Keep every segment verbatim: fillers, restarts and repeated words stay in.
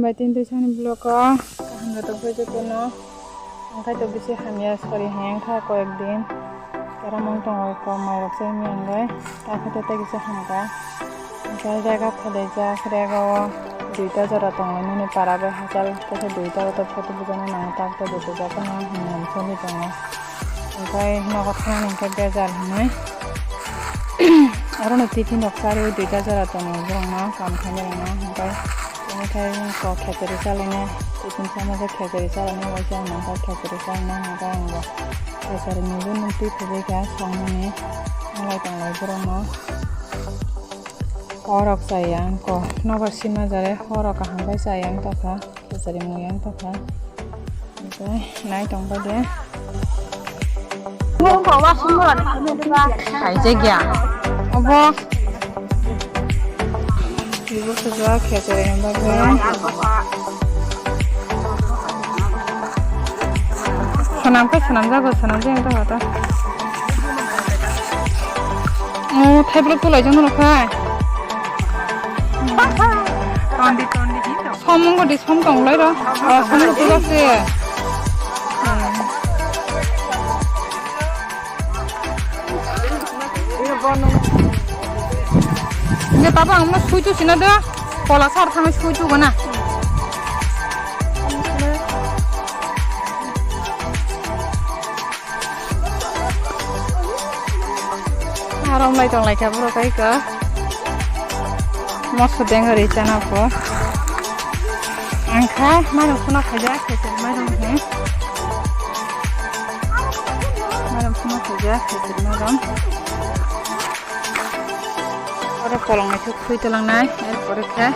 Bai tin twi sani vlog o kaham rw tongkhe jotono. Ang khai to bisi hamya sori hai wngkha koyek din. Karamang tongo ko mai rok sai mi ang bai. Ta khe tei kisa hamkha. Ang khai jaga phelaijak rego duita jora tongo nini para bai hachal kisa duita o to photo bujana nango tak to duita jora no hinwi soli tongo. Ang khai nogo thani hwnkhe bejal hinwi. Oro no tiffin rok charwi duita jora tongo borok no kam khainai rok no hwnkhe. Tini khe kok khechari chalaina, tiffin sama khe khechari chalaina, waisa nang khe khechari chalaina, hwnkhai ang bo khechari ni bo nung twi phaibai kha songmani, wnglai tonglai borok no. Horok chaya ang ko, nobar sima jare horok kaham bai chaya ang tokha, khechari mui ang tokha. Nai tong ba de. Kaijak ya. Obo. Ibu sebelah kecil yang bagus. Senam ke senam jago, senam jago yang tahu tak? Oh, table tu lagi jangan lupa. Tondi, tondi gitu. Somung ko discount tong lai ro. Oh, somung tu lagi. Ini papa ang mas kuitu sini ada. Pola sar thangai kuitu gana. Harom lai tong lai kha borok ai kha. Moso deng ri chana ko. Ang kha mairum phano khaijak, khechir mairum he. Mairum phano khaijak, khechir mairum. Oro kolong naithok khui tolang nai, er pore khe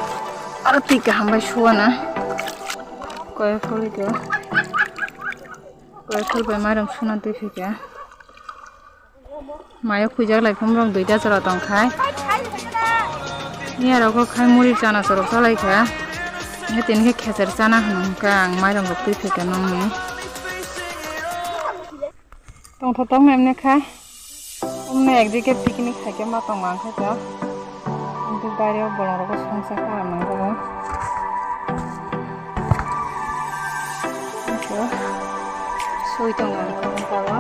aro twi kaham bai suana. Koi kholi khe. Koi khol bai mairum suna twi phikha. Mayo khujak lai phum rok duita jora tong khai. Ni aro kok khai muri chana chorok chalai kha. Ni tini khe khecher chana hwnka ang mairum rok twi phikha nongni. Tongtho tong emne kha. Omne ekdike picnic khaikhe ma tongo ang khe to. Kintu baire o bolong rogo songsa kha ang nangjago. Soi tongo ang khe nangjago.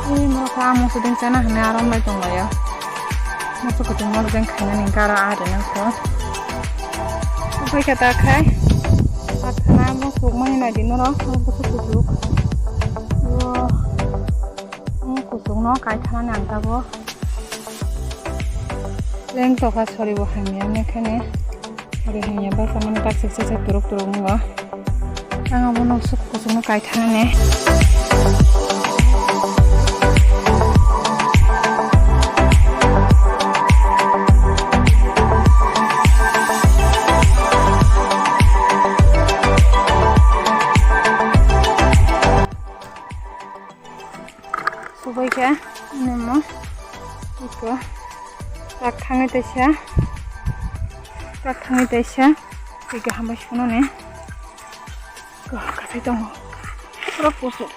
Ee, morok kha, musu deng chana hwnwi arom bai tong laio. Musu kutung nok deng khainani gara ari nang kho. Upai khe ta khai. Pathana musu mani nai di norok, musu kuchuk. Yo, musu kuchuk no kai thanani ang tabuk. Leng tokha sori bo hamya ne khane. Ori hamya basa mani tak sik sik turuk turuk nungo. Ang abo no suk kusuk no kai thane. Subai khe nemo iko tak thangwi taisa, tak thangwi taisa twi kaham bai sunani. Ko kathai tongo pura kusuk.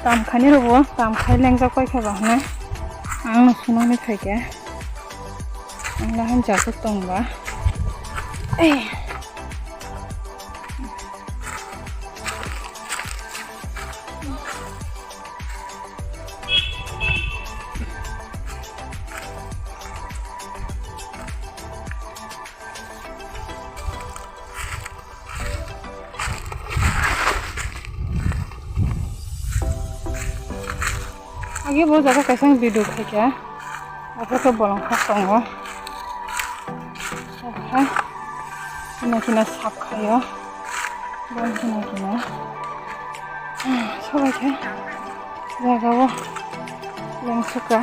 Tam khani rogo, tam khai lengjak pai khe ba hwnwi ang no sunani phaikhe. Ang lahai jasuk tongba. Ei. Agi bo jaga kaisa video khaikha. Abo khe bolong khak tongo. Oha. Kina kina sap khaio. Bang kina kina. Sobai khe. Jaga o. Lengsuka.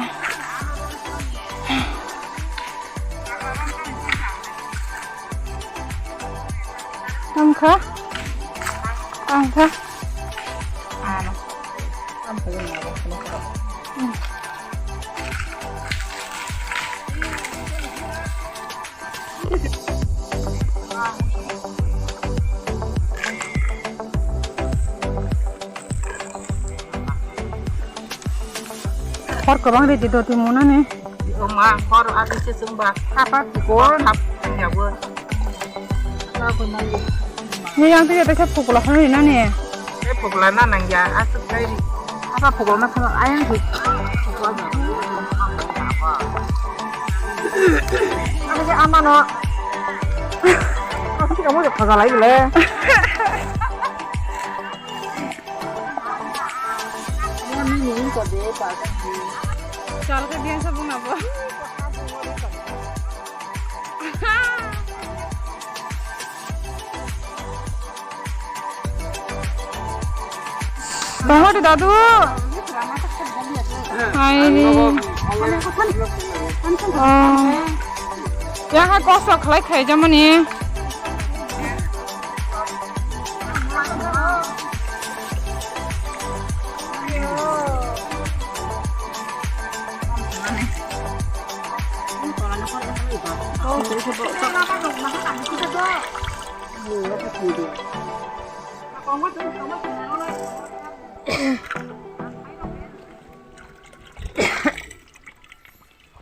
Tangkha. Tangkha. Ano. Ang pwlwng nai rw phano kha. Hmm. Hor kwbang ridi do twi mwnani. O ma, hor agi se chwngba. Hapa pukul. Hap, ya bo. Ni yang twi tesa pukula khani nani. E pukula na nang ya, asuk kai ri. Apa pukula na khana ayang ri. Apa ke ama no. Apa sih kamu udah kagak lagi le? Chal ke biang sabung nabo. Tongo de dadu. Hai. Oh. Ya hai kosto khlai khai jamani.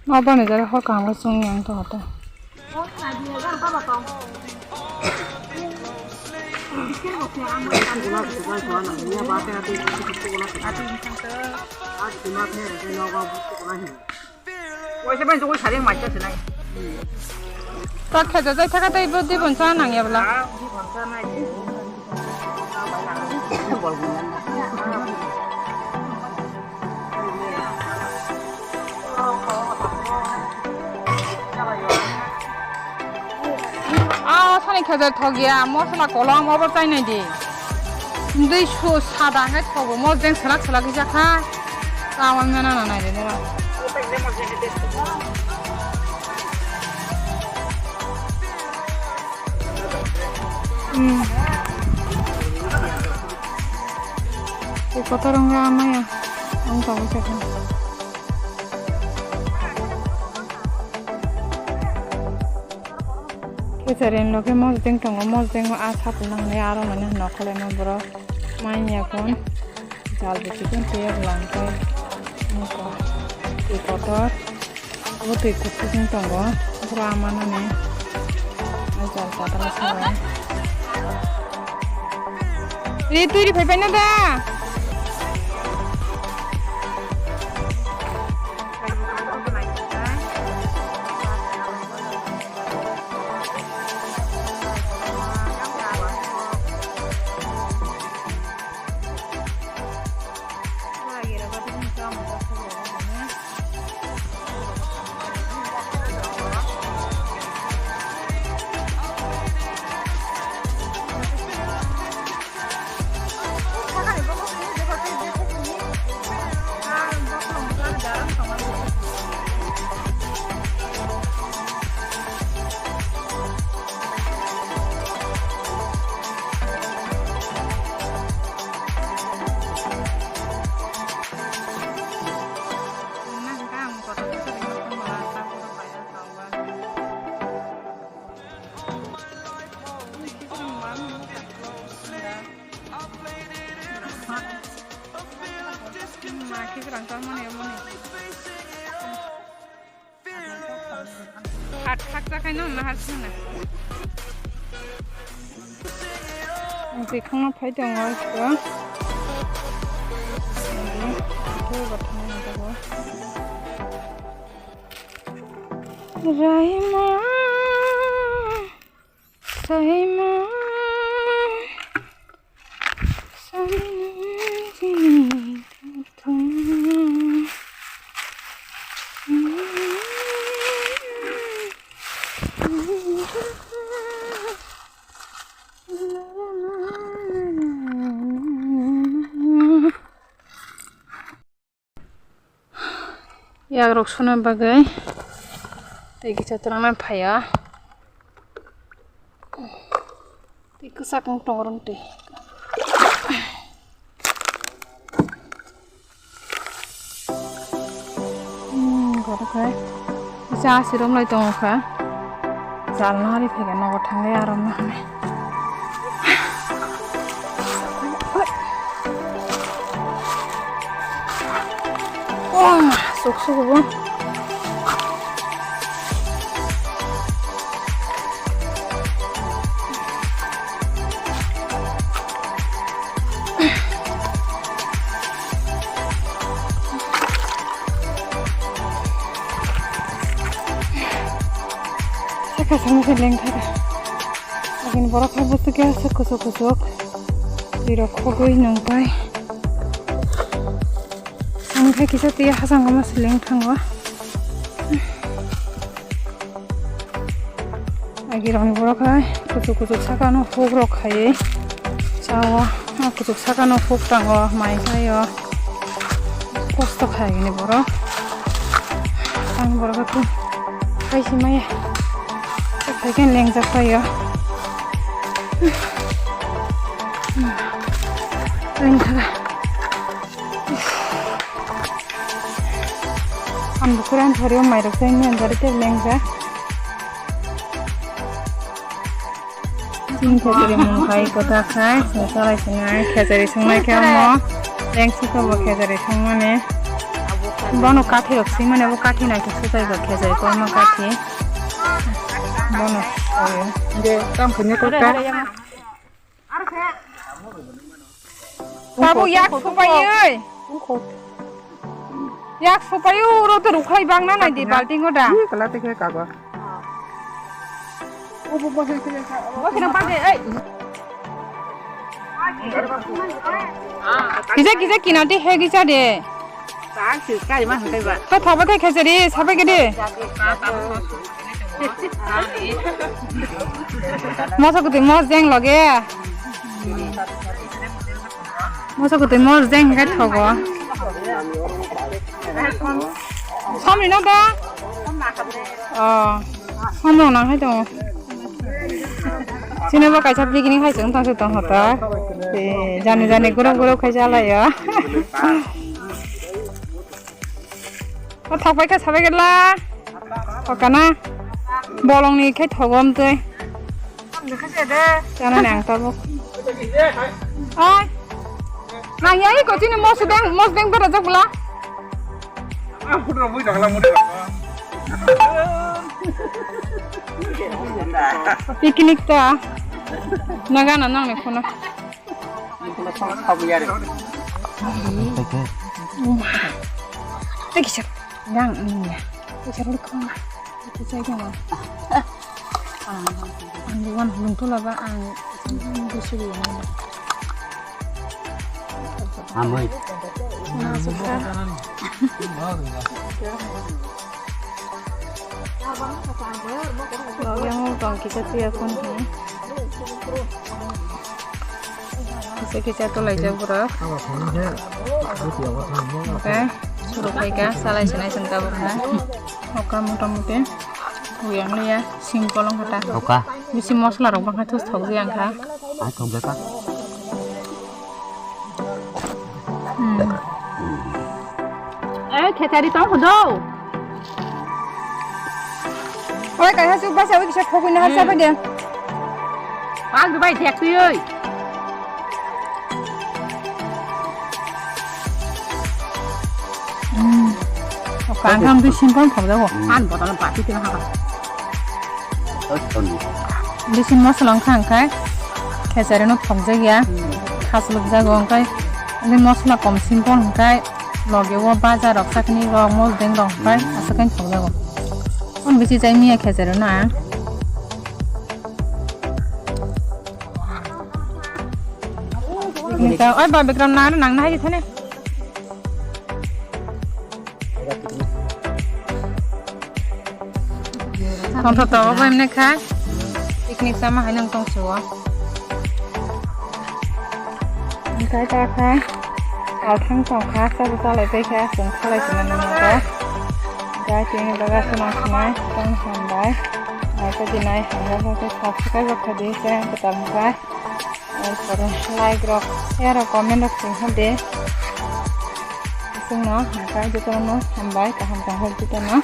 Ma bani jare hor kaham khe chwng yang to hote. Waisa bai jogoi sari macha sinai. Ta khe jajai thaka tei bo dibon cha nang ya bla. Ah, sani khajar thok ya, mosla kolom obo chai nai di. Dui su sada ngai thogo, mos deng salak salak kisa kha. Tawang na na na nai de nero. Hmm. Tei kotor wngya amaya. Ang tabuk se kha. Kechari ni loge mosdeng tongo, mosdeng o a sapung nang hinui aro mane nokhole no borok mai ya kon jal bisikon tei lang kai nokho tei kotor. Abo twi kuphur wng tongo, bura manani. Ai jal patala sabai. Ri twi ri phai paino da. Hat hat ta kaino na har sina. Ang twi khangno phai tongo ito. Raima, Saima. Yagrok suna bagwi tei kisa twrangna phaio. Tei kwchak wng tongo rwng twi. Hmm, goro khe kisa asi romlai tongo kha. Jalno hari phaiga nogo thanglai aro ma hwnwi. Oh ma, Buksukubo. Saka sangkhe lengthara. Agini borok hai bwswk khe aswk kuchuk kuchuk. Birok khogwi nungbai. Ang khe kisa twi hasang ma seleng thango. Agi rong borok hai kuchuk kuchuk saka no huk rok khaiwi chawo. Ah, kuchuk saka no huk tango, mai khaio. Kosto khaigini borok. Ang borok tu khai si maya. Khai khe lengjak paio. Lengthara. Ang bukuran thori o mairok sai ni anjari te lengja. Chini khejari mung khai kwtak khai, chwng salai sinai khejari songnai khe omo. Lengsi khe bo khejari songmani. Bono kathi rok swimani, bo kathi naithok se jai bo khejari korma kathi. Bono. De, tam khanya kwtak. Tabuk yak supai oi. Yak supai uro to rukhai bang na nai di balting o da. Kala te khe kago. Bo khina pa de, ei. Kisa kisa kina de he kisa de. Ka si kai ma hangkai ba. Ka thaba kai khejari sabai gede. Moso kutui mos jeng loge. Moso kutui mos jeng hingke thogo. Somni no da? Oh, somno nang hai tongo. Sini bo kaisa picnic hai chwng tong tong hoto. Eh, jani jani group group khai jalayo. O thok pai kha sabai gela. Thok kana. Bolong ni khai thogom tei. Chana nang tabuk. Ai. Nang ya iko chini mos deng, mos deng bera jak bula. Picnic ta. Naga na nang ni phone. Thank you. Yang ini ya. Bisa beli kemana? Itu saya jangan. Ang bukan belum tuh lah, Pak. Ang itu sih yang ini. Amoi. Nah, suka. Yang mau kita tuh ya pun. Kisa kisa tulaijak borok. Oke, suru khaika, salai sinai chwng tabuk na. Oka motamuti. Buyang liya, simple wngkha ta. Oka. Bisi mosla rok bangkha thus thok jiyang kha. Ai thok jaka. Hmm. Eh, khechari tong kho do. Oi, kaisa chuk bai sawi kisa thogwi na hasa bai de. Pak bai thek twi oi. Hmm. Kang kang twi simpang thok jago. An botol pati twi ha. Bisi mosla wngkha hwnkhe khechari no thokjak ya, khaslok jago hwnkhe bini mosla kom simpon hwnkhe logi o baja rok chakni rok mosdeng rok hwnkhe aswk khe thokjago. Hwn bisi chai miya khechari no ang. Oi ba background nang nang nai thane. Tongthoto obo emne kha. Picnic sama hai nang tong suo. Entai ta kha. Althang tong kha, sabo salai pai kha, sung salai sina nang ta. Entai tini baga suna sina, tong hambai. Ai ta dinai hambai, subscribe kha di, channel ko tam kha. Ar pore like rok, share rok, comment rok sing hor de. Chwngno hwnkhai jotono hambai, kaham kaham jotono.